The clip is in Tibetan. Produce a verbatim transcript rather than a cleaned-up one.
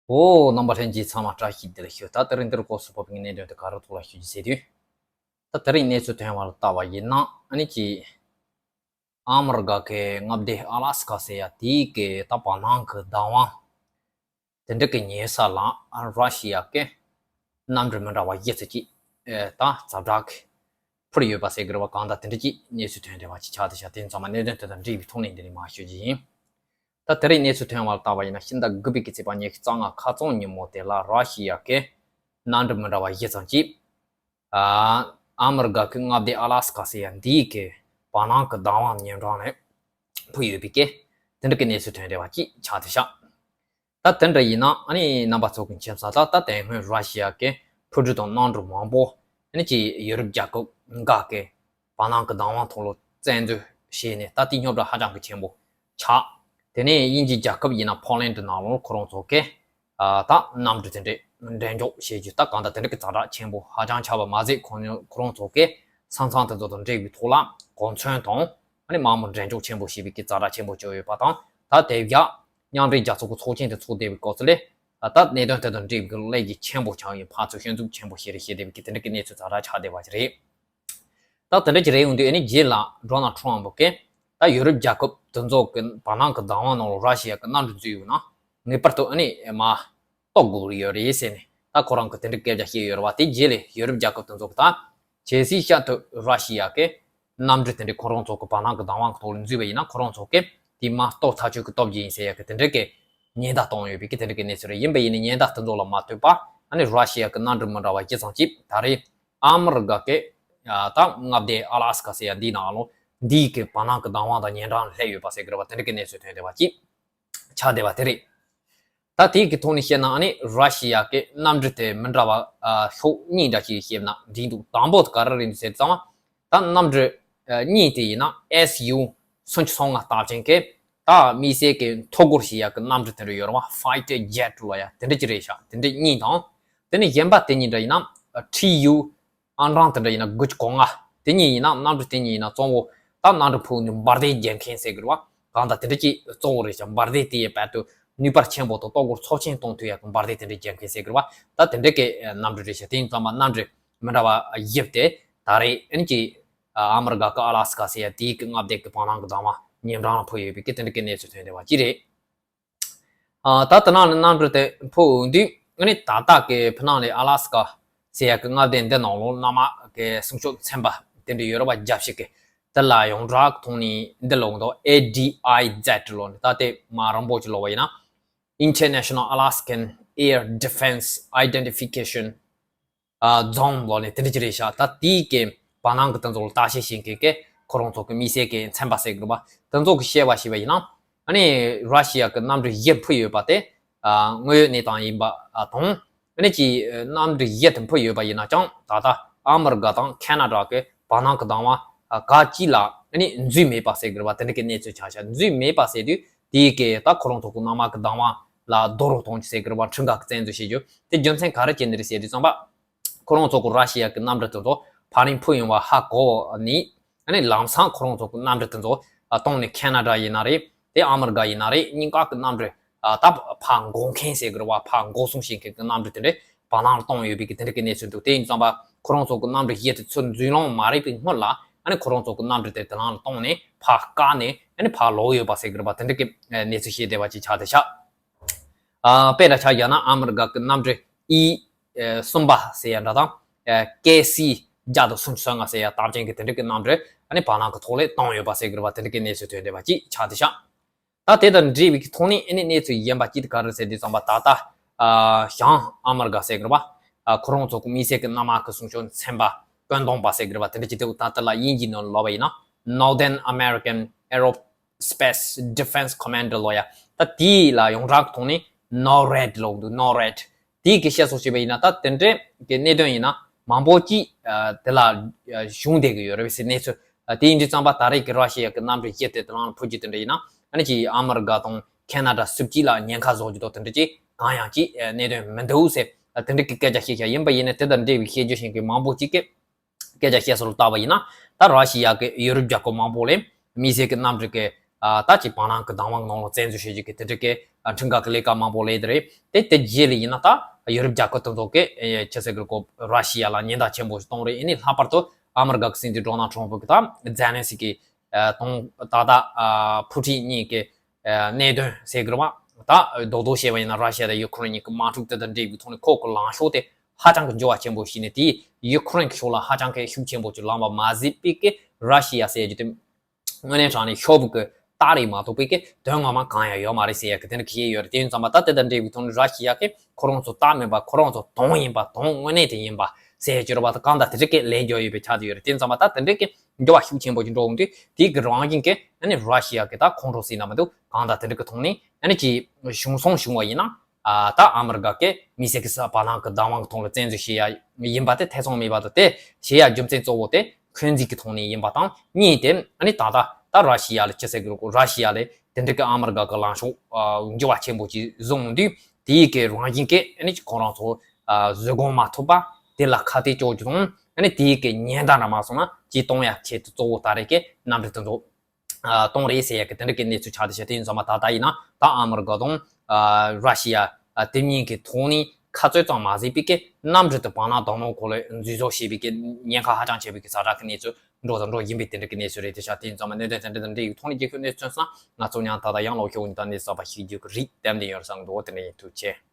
ཨོ། རྣམ་པ་ལྷན་རྒྱས་ཚང་མ་བཀྲ་ཤིས་བདེ་ལེགས་ཞུ། ད་དེ་རིང་འདིར་སྐོར་སུ་བབས་པའི་གནད་དོན་དེ་ག་རེ་ཐོག་ལ་ཞུ་རྒྱུ་ཟེར་དུས། ད་དེ་རིང་གནས་ཚུལ་ཐོན་པ་ལ་བལྟ་བ་ཡིན་ན་ཨ་ནི་ཀྱི། ཨ་མི་རི་ཀ་གི་མངའ་སྡེ་ཨ་ལ་སི་ཀ་ཟེར་ཡ་དེའི་གི་ད་བར་སྣང་གི་བདག་དབང་དེ་འདྲ་གི་ཉེ་ས་ལ་ར་ཤི་ཡ་གི་གནམ་གྲུ་མི་འདྲ་བ་བཞི་ཙམ་ཅིག་ད་ཛ་དྲག་གི་འཕུར་ཡོད་པ་ཟེར་གི་རེད་བ། གང་ལྟར་དེ་འདྲ་ཅིག་གནས་ཚུལ་ཐོན་བསྡད་པ་ཅིག་ཆགས་བསྡད་ཤག་དེ་ཚང་མ་གནད་དོན་དེ་དང་འབྲེལ་བའི་ཐོག་ནས་འདི་ནས་མར་ཞུ་རྒྱུ་ཡིན། ད་དེ་རིང་གནས་ཚུལ་ཐོན་པ་ལ་བལྟ་བ་ཡིན་ན་ཕྱི་ཟླ་དགུ་པའི་གི་ཚེས་པ་ཉི་ཤུ་རྩ་ལྔ་ཁ་རྩང་ཉིན་མོ་དེ་ལ་ར་ཤི་ཡ་གི་གནམ་གྲུ་མི་འདྲ་བ་བཞི་ཙམ་ཅིག་ཨ་ཨ་མི་རི་ཀ་གི་མངའ་སྡེ་ཨ་ལ་སི་ཀ་ཟེར་ཡ་འདིའི་གི་བར་སྣང་གི་བདག་དབང་ཉེ་འགྲམ་ནས་འཕུར་ཡོད་པའི་གི་དེ་འདྲ་གི་གནས་ཚུལ་ཐོན་བསྡད་པ་ཅིག་ཆགས་བསྡད་ཤག་ད་དེ་འདྲ་ཡིན་ན་ཨ་ནི་རྣམ་པ་ཚོ་གི་མཁྱེན་གསལ་ལྟར་ད་དེ་སྔོན་ར་ཤི་ཡ་གི་འཕུར་གྲུ་དང་གནམ་གྲུ་མང་པོ་ཨ་ནི་ཅིག་ཡུ་རོབ་རྒྱལ་ཁབ་འགའ་གི་བར་སྣང་གི་བདག་དབང་ཐོག་ལ་བཙན་འཛུལ་བྱས་ནས་ད་དེ་རྙོག་དྲ་ཧ་ཅང་གི་ཆེན་པོ་ཆགས། དེ་ནས་དབྱིན་ཇི་རྒྱལ་ཁབ་ཡིན་ན་ཕོ་ལན་ཌི་ནང་ལོགས་ཁོ་རང་ཚོ་གི་ཨ་ད་གནམ་གྲུ་དེ་འདྲས་འགྲེམས་འཇོག་བྱེད་རྒྱུ་ད་གང་ལྟར་དེ་འདྲ་གི་ཛ་དྲག་ཆེན་པོ་ཧ་ཅང་ཆགས་པ་མ་ཟད་ཁོ་ཁོ་རང་ཚོ་གི་ས་མཚམས་དེ་ཚོ་དང་འབྲེལ་བའི་ཐོག་ལ་གོ་མཚོན་དང་ཨ་ནི་དམག་མི་འགྲེམས་འཇོག་ཆེན་པོ་བྱེད་པའི་གི་ཛ་དྲག་ཆེན་པོ་བྱུང་ཡོད་པ་དང་། ད་དེ་བཞག་མཉམ་འབྲེལ་རྒྱལ་ཚོགས་ཀྱི་ཚོགས་ཆེན་དེ་ཚོགས་བསྡད་པའི་སྐབས་སུ་ལས་ད་གནད་དོན་དེ་དང་འབྲེལ་བའི་གི་ལས་ཀྱི་ཆེན་པོ་ཆགས་ཡོད། ཕར་ཚུར་ཞུ་འཛུགས་ཆེན་པོ་བྱེད་རེས་བྱེད་བསྡད་པའི་གི་དེ་འདྲ་གི་གནས་ཚུལ་ཛ་དྲག་ཆགས་བསྡད་པ་ཞིག་རེད། ད་དེ་འདྲ་ཅིག་རེད་ཡོང་དུས་ཨ་ནི་རྗེས་ལ་ཌོ་ནལ་ཊམ་གིས་ད་ཡུ་རོབ་རྒྱལ་ཁབ་དེ་ཚོ་གི་བར་སྣང་གི་བདག་དབང་ནང་ལ་ར་ཤི་ཡ་གི་གནམ་གྲུ་འཛུལ་ཡོང་ན་ངེས་པར་དུ་ཨ་ནི་མར་གཏོར་དགོས་ཡོད་རེད་ཟེར་ནས་ད་ཁོ་རང་གིས་དེ་འདྲའི་སྐད་ཆ་བཤད་ཡོད་རེད་བ། དེ་རྗེས་ལ་ཡུ་རོབ་རྒྱལ་ཁབ་དེ་ཚོ་གིས་ད་གལ་སྲིད་ཤར་དུ་ར་ཤི་ཡ་གི་གནམ་གྲུ་དེ་འདྲའི་ཁོ་རང་ཚོ་གི་བར་སྣང་གི་བདག་དབང་གི་ཐོག་ལ་འཛུལ་བ་ཡིན་ན་ཁོ་རང་ཚོ་གིས་དེ་མར་གཏོར་ཐག་ཆོད་ཀྱི་གཏོར་རྒྱུ་ཡིན་ཟེར་ཡ་གི་དེ་འདྲའི་གི་ཉེན་བརྡ་བཏང་ཡོད་པའི་གི་དེ་འདྲའི་གི་གནས་ཚུལ་རེད། ཡིན་པ་ཡིན་ནའི་ཉེན་བརྡ་དེ་ཚོ་ལ་མ་ལྟོས་པར་ཨ་ནི་ར་ཤི་ཡ་གི་གནམ་གྲུ་མི་འདྲ་བ་བཞི་ཙམ་ཅིག་ད་རེས་ཨ་མི་རི་ཀ་གི་ད་མངའ་སྡེ་ཨ་ལ་སི་ཀ་ཟེར་ཡ་འདིའི་ནང་ལོགས་འདིའི་གི་བར་སྣང་གི་བདག་དབང་དང་ཉེ་འགྲམ་སླེབས་ཡོད་པ་ཟེར་གི་རེད་བ། དེ་འདྲ་གི་གནས་ཚུལ་ཐོན་བསྡད་པ་ཅིག་ཆགས་བསྡད་པ་དེ་རེད། ད་དེའི་གི་ཐོག་ནས་བཤད་ན་ཨ་ནི་ར་ཤི་ཡ་གི་གནམ་གྲུ་དེ་མི་འདྲ་བ་ཕྱོགས་གཉིས་འདྲ་ཞིག་བཤད་ན་འགྲིག་འདུག་དང་པོ་དེ་ག་རེ་རེད་འདུག་ཟེར་ཙང་ད་གནམ་གྲུ་གཉིས་དེ་ཡིན་ན་ཨེས་ཡུ་སུམ་ཅུ་སོ་ལྔ་རྟགས་ཅན་གི་ད་དམིགས་བསལ་གི་མཐོ་སྒོར་བྱེད་ཡ་གི་གནམ་གྲུ་དེ་འདྲ་ཡོད་རེད་བ། ཕའི་ཊར་ཇེ་ཊི་ལབ་ཡ་དེ་འདྲ་ཅིག་རེད་ཤག་དེ་འདྲ་གཉིས་དང་། དེ་ནས་གཞན་པ་དེ་གཉིས་འདྲ་ཡིན་ན་ཊི་ཡུ་ཨང་གྲངས་དེ་འདྲ་ཡིན་ན་དགུ་བཅུ་གོ་ལྔ། དེ་གཉིས་ཡིན་ན་གནམ་གྲུ་དེ་གཉིས་ཡིན་ན་གཙོ་བོ་ད་གནམ་གྲུ་འཕུར་ནས་འབར་མདེལ་རྒྱག་མཁན་ཟེར་གི་རེད་བ། གང་ལྟར་དེ་འདྲ་ཅིག་གཙོ་བོ་རེད་ཤག་འབར་མདེལ་དེ་ཡི་བར་དུ་ནུས་པ་ཆེན་པོ་དང་ལྟོ་གོས་ཚབས་ཆེན་གཏོང་ཐུབ་ཡ་གི་འབར་མདེལ་དེ་འདྲ་རྒྱག་མཁན་ཟེར་གི་རེད་བ། ད་དེ་འདྲ་གི་གནམ་གྲུ་རེད་ཤག་དེ་ཡིན་ཙང་མ་གནམ་གྲུ་མི་འདྲ་བ་བཞི་དེ་ད་རེས་ཨ་ནི་ཀྱི་ཨ་མི་རི་ཀ་གི་ཨ་ལ་སི་ཀ་ཟེར་ཡ་དེའི་གི་མངའ་སྡེ་གི་བར་སྣང་གི་བདག་དབང་ཉེ་འགྲམ་ལ་འཕུར་ཡོད་པའི་གི་དེ་འདྲ་གི་གནས་ཚུལ་ཐོན་བསྡད་པ་ཅིག་རེད། ཨ་ད་ལྟ་ནང་ནས་གནམ་གྲུ་དེ་འཕུར་འོང་དུས་ཨ་ནི་ད་ལྟ་གི་ཕི་ནང་ལས་ཨ་ལ་སི་ཀ་ཟེར་ཡ་གི་མངའ་སྡེ་འདི་ནང་ལོགས་གནམ་དམག་གི་གསུང་ཆོས་ཚན་པ་དེ་འདྲ་ཡོད་རེད་བ། རྒྱབ་ཞིག་གི་དེ་ལ་ཡོངས་གྲགས་ཐོག་ནས་འདི་ལབ་འདུག་ཨེ་ཌི་ཨའི་ཛེ་ཊི་ལབ་ནས། ད་དེ་མ་རིང་པོ་ཅིག་ལབ་པ་ཡིན་ན་International Alaskan Air Defense Identification ཨ་རྫོང་ལབ་ནས་དེ་འདྲ་ཅིག་རེད་ཤག་ད་དེའི་གི་བར་སྣང་གི་དེ་ཚོ་ལ་བརྟག་དཔྱད་བྱེད་མཁན་གི་ཁོ་རང་ཚོ་གི་དམིགས་བསལ་གི་ཚན་པ་ཟེར་གི་རེད་བ། དེ་ཚོ་གི་བཤད་པ་ཞིག་བ་ཡིན་ན་ཨ་ནི་ར་ཤི་ཡ་གི་གནམ་གྲུ་བཞི་འཕུར་ཡོད་པ་དེ་ཨ་དངོས་ཡོད་གནས་སྟངས་ཡིན་པ་ཨ་དང་། ཨ་ནི་ཅི་གནམ་གྲུ་བཞི་དེ་འཕུར་ཡོད་པ་ཡིན་ན་ཅང་ད་ལྟ་ཨ་མི་རི་ཀ་དང་ཁེ་ན་ཌ་གི་བར་སྣང་གི་བདག་དབང་ཨ་ག་ཅི་ལ་ཨ་ནི་འཛུལ་མེད་པ་ཟེར་གི་རེད་བ། དེ་འདྲ་གི་གནས་ཚུལ་ཆགས་ཤག་འཛུལ་མེད་པ་ཟེར་དུས་དེའི་གི་ད་ཁོ་རང་ཚོ་གི་གནམ་དམག་གི་བདག་དབང་ལ་རྡོ་རུ་གཏོང་རྒྱུ་ཟེར་གི་རེད་བ། ཁྲིམས་འགལ་གི་བཙན་འཛུལ་བྱེད་རྒྱུ་དེ་རྒྱུ་མཚན་ག་རེ་བྱས་ནས་རེད་ཟེར་དུས་ཙམ་པ། ཁོ་རང་ཚོ་གི་ར་ཤི་ཡ་གི་གནམ་གྲུ་དེ་ཚོ་ཕར་རིང་འཕུར་ཡོང་བ་ཧ་གོ་ནས་ཨ་ནི་ལམ་སང་ཁོ་རང་ཚོ་གི་གནམ་གྲུ་དེ་ཚོ་གཏོང་ནས་ཁེ་ན་ཌ་ཡིན་ན་རེད་དེ་ཨ་མི་རི་ཀ་ཡིན་ན་རེད། གཉིས་ཀ་གི་གནམ་གྲུ་ད་ཕར་འགོག་མཁན་ཟེར་གི་རེད་བ། ཕར་འགོག་སྲུང་བྱེད་མཁན་གི་གནམ་གྲུ་དེ་འདྲ་བར་སྣང་ལ་གཏོང་ཡོད་པའི་གི་དེ་འདྲ་གི་གནས་ཚུལ་འདུག་དེ་ཡིན་ཙམ་པ་ཁོ་རང་ཚོ་གི་གནམ་གྲུ་བཞི་དེ་ཚོ་འཛུལ་ལོང་མ་རེད་པའི་སྔོན་ལ་ཨ་ནི་ཁོ་རང་ཚོ་གི་གནམ་གྲུ་དེ་དེ་ནང་ལ་གཏོང་ནས་ཕར་བཀག་ནས་ཨ་ནི་ཕར་ལོག་ཡོད་པ་ཟེར་གི་རེད་བ། དེ་འདྲ་གི་གནས་ཚུལ་བཤད་བསྡད་པ་ཅིག་ཆགས་བསྡད་ཤག་ཨ་དཔེར་ན་ཆ་བཞག་ན་ཨ་མི་རི་ཀ་གི་གནམ་གྲུ་ཨི་ཨེ་གསུམ་པ་ཟེར་ཡ་འདྲ་དང་ཨེ་ཀེ་སི་བརྒྱ་དང་སུམ་ཅུ་སོ་ལྔ་ཟེར་ཡ་རྟགས་ཅན་གྱི་དེ་འདྲ་གི་གནམ་གྲུ་ཨ་ནི་བར་སྣང་གི་ཐོག་ལས་གཏོང་ཡོད་པ་ཟེར་གི་རེད་བ། དེ་འདྲ་གི་གནས་ཚུལ་ཐོན་བསྡད་པ་ཅིག་ཆགས་བསྡད་ཤག་ད་དེ་དང་འབྲེལ་བའི་གི་ཐོག་ནས་ཨ་ནི་གནས་ཚུལ་གཞན་པ་ཅིག་ག་རེ་ཟེར་དུས་ཙམ་པ་ད་ལྟ་ཨ་བྱང་ཨ་མི་རི་ཀ་ཟེར་གི་རེད་བ། ཨ་ཁོ་རང་ཚོ་གི་དམིགས་བསལ་གི་གནམ་དམག་གི་གསུང་ཆོས་ཚན་པ་བཀོད་འདོམས་པ་ཟེར་གི་རེད་བ། དེ་འདྲ་ཅིག་དེ་ད་ལྟ་ལ་དབྱིན་ཇིའི་ནང་ལ་ལབ་པ་ཡིན་ན་Northern American Aero Space Defense Commander ལབ་ཡ། ད་དེ་ལ་ཡོངས་གྲགས་ཐོག་ནས་ནོ་རེཌ་ལབ་འདུག་ནོ་རེཌ། དེའི་གི་བཤད་སྲོལ་བྱས་པ་ཡིན་ན་ད་དེ་འདྲའི་གི་གནད་དོན་ཡིན་ན་མང་པོ་ཅིག་ཨ་དེ་ལ་ཨ་བྱུང་བསྡད་གི་ཡོད་རེད་ཟེར་གནས་ཚུལ། ཨ་དེ་ཡིན་དུས་ཙམ་པ་ད་རེས་ཀྱི་ར་ཤི་ཡ་གི་གནམ་གྲུ་བཞི་དེ་དེ་ནང་ལ་འཕུར་རྒྱུ་དེ་འདྲ་ཡིན་ན་ཨ་ནི་ཅིག་ཨ་མི་རི་ཀ་དང་ཁེ་ན་ཌ་སུབ་ཅིག་ལ་ཉེན་ཁ་བཟོ་རྒྱུ་དང་དེ་འདྲ་ཅིག་གང་ཡང་ཅིག་ཨ་གནད་དོན་མི་འདུག་ཟེར་ཨ་དེ་འདྲ་གི་སྐད་ཆ་བཤད་ཤག་ཡིན་པ་ཡིན་ནའི་དེ་དང་འབྲེལ་བའི་བཤད་རྒྱུ་ཞིག་གི་མང་པོ་ཅིག་གིས་སྐད་ཆ་བཤད་སྲོལ་ལ་བལྟ་བ་ཡིན་ན་ད་ར་ཤི་ཡ་གི་ཡུ་རོབ་རྒྱལ་ཁབ་མང་པོ་ལས་དམིགས་བསལ་གྱི་གནམ་གྲུ་གི་ ད་ཅིག་བར་སྣང་གི་བདག་དབང་གི་ནང་ལ་བཙན་འཛུལ་བྱེད་རྒྱུ་གི་དེ་འདྲ་གི་ཁྲིམས་འགལ་གི་ལས་ཀ་མང་པོ་ལས་དེ་རེད། དེ་དེ་རྗེས་ལ་ཡིན་ན་ད་ཡོ་རོབ་རྒྱལ་ཁབ་དེ་ཚོ་གི་ཆི་ཟེར་གི་རེད་གོ། ར་ཤི་ཡ་ལ་ཉེན་བརྡ་ཆེན་པོ་ཞིག་གཏོང་རེད། ཨ་ནི་ལྷག་པར་དུ་ཨ་མི་རི་ཀ་གི་སྲིད་འཛིན་ཌོ་ནལ་ཊམ་ཕུ་གི་ད་ཛེ་ལན་སི་ཀི་དང་ད་ལྟ་ཕུ་ཊིན་གཉིས་ཀྱི་གནད་དོན་ཟེར་གི་རེད་བ། ད་རྡོག་རྡོག་བཤད་པ་ཡིན་ན་ར་ཤི་ཡ་དང་ཡུ་ཁུ་རེན་གཉིས་ཀྱི་དམག་འཁྲུག་དེ་དང་འབྲེལ་བའི་ཐོག་ནས་ཁོ་གི་ལངས་ཕྱོགས་དེ་ཧ་ཅང་གི་འགྱུར་བ་ཆེན་པོ་ཞིག་ནས་དེས་ཡུ་ཁུ་རེན་གྱི་ཕྱོགས་ལ་ཧ་ཅང་གི་ཤུགས་ཆེན་པོ་ཅིག་ལངས་པ་མ་ཟད་པའི་གི་ར་ཤི་ཡ་ཟེར་རྒྱུ་དེ་དངོས་གནས་དྲང་གནས་ཤོབ་གི་རྟགས་རེད་མ་གཏོགས་པའི་གི་དོན་ངོ་མ་གང་ཡང་ཡོད་མ་རེད་ཟེར་ཡ་གི་དེ་འདྲ་གི་ཡོད་རེད། དེ་ཡིན་ཙང་མ་ད་དེ་དང་འབྲེལ་བའི་ཐོག་ནས་ར་ཤི་ཡ་གི་ཁོ་རང་ཚོ་རྟགས་མིན་པ་ཁོ་རང་ཚོ་དོན་ཡིན་པ་དོན་དངོས་གནས་དེ་ཡིན་པ་ཟེར་ཡ་གི་རེད་བ། ད་གང་ལྟར་དེ་འདྲ་གི་ལས་འགྱོ་ཡོད་པའི་ཆ་དེ་ཡོད་རེད། དེ་ཡིན་ཙང་མ་ད་དེ་འདྲ་གི་འགྱུར་བ་ཤུགས་ཆེན་པོ་ཅིག་འགྲོ་འོང་དུས་དེའི་གི་རང་བཞིན་གྱིས་ཨ་ནི་ར་ཤི་ཡ་གི་ད་ཁོང་ཁྲོ་ཟིན་ན་མི་འདུག་གང་ལྟར་དེ་འདྲ་གི་ཐོག་ནས་ཨ་ནི་ཅིག་བྱུང་སོང་བྱུང་བ་ཡིན་ན། ད་ཨ་མི་རི་ཀ་གི་མི་སེར་གྱི་ས་བར་སྣང་གི་བདག་དབང་གི་ཐོག་ལ་བཙན་འཛུལ་བྱེད་ཡ་ཡིན་པ་དེ་ཐེ་ཚོམ་མེད་པ་དང་། དེ་བྱེད་ཡ་རྒྱུ་མཚན་གཙོ་བོ་དེ་འཁོན་འཛིན་གྱི་ཐོག་ནས་ཡིན་པ་དང་། གཉིས་དེ་ཨ་ནི་ད་ལྟ་ད་ར་ཤི་ཡ་ལ་ཅི་ཟེར་གི་རེད་གོ། ར་ཤི་ཡ་ལ་དེ་འདྲ་གི་ཨ་མི་རི་ཀ་གི་ལངས་ཕྱོགས་འགྱུར་བ་ཆེན་པོ་ཅིག་བཟུང་དུས་དེའི་གི་རང་བཞིན་གྱིས་ཨ་ནི་ཁོ་རང་ཚོ་བཟོད་སྒོམ་མ་ཐུབ་པ། དེ་ལ་ཁ་གཏད་གཅོག་རྒྱུ་དང་། ཨ་ནི་དེའི་གི་ཉེན་བརྡ་འདྲ་མ་སོང་ན་ཅིག་གཏོང་ཡ་ཆེད་དུ་གཙོ་བོ་ད་རེས་ཀྱི་གནམ་གྲུ་དེ་ཚོ་གཏོང་རེད་ཟེར་ཡ་གི་དེ་འདྲ་གི་གནས་ཚུལ་ཆགས་བསྡད་ཤག་དེ་ཡིན་ཙང་མ་ད་ལྟ་ཡིན་ན་ད་ཨ་མི་རི་ཀ་དང་ར་ཤི་ཡ་དེ་གཉིས་ཀྱི་ཐོག་ནས་ཁ་རྩོད་ཙམ་མ་ཟད་པའི་གི་གནམ་གྲུ་དེ་བར་སྣང་དང་ནང་ཁོ་ལ་འཛུལ་ཟོག་བྱེད་པའི་གི་ཉེན་ཁ་ཧ་ཅང་ཆེ་བའི་གི་ཛ་དྲག་གི་གནས་ཚུལ་འགྲོ་དང་འགྲོ་བཞིན་པའི་དེ་འདྲ་གི་གནས་ཚུལ་རེད། དེ་ཤག་དེ་ཡིན་ཙང་མ་གནད་དོན་དེ་འདྲ་དང་འབྲེལ་ཡོད་ཐོག་ནས་རྒྱལ་ཁབ་གནས་ཚུལ་སོང་ན་ང་ཚོ་ཡང་ད་ལྟ་ཡང་ལོག་ཤོག་ནས་ད་གནས་ཚུལ་གསར་པ་ཞིག་རྒྱུ་གི་རེད། དེ་འདྲ་ཡོད་བསམ་འདུག་དེ་འདྲ་ཡིན། ཐུགས་རྗེ་ཆེ།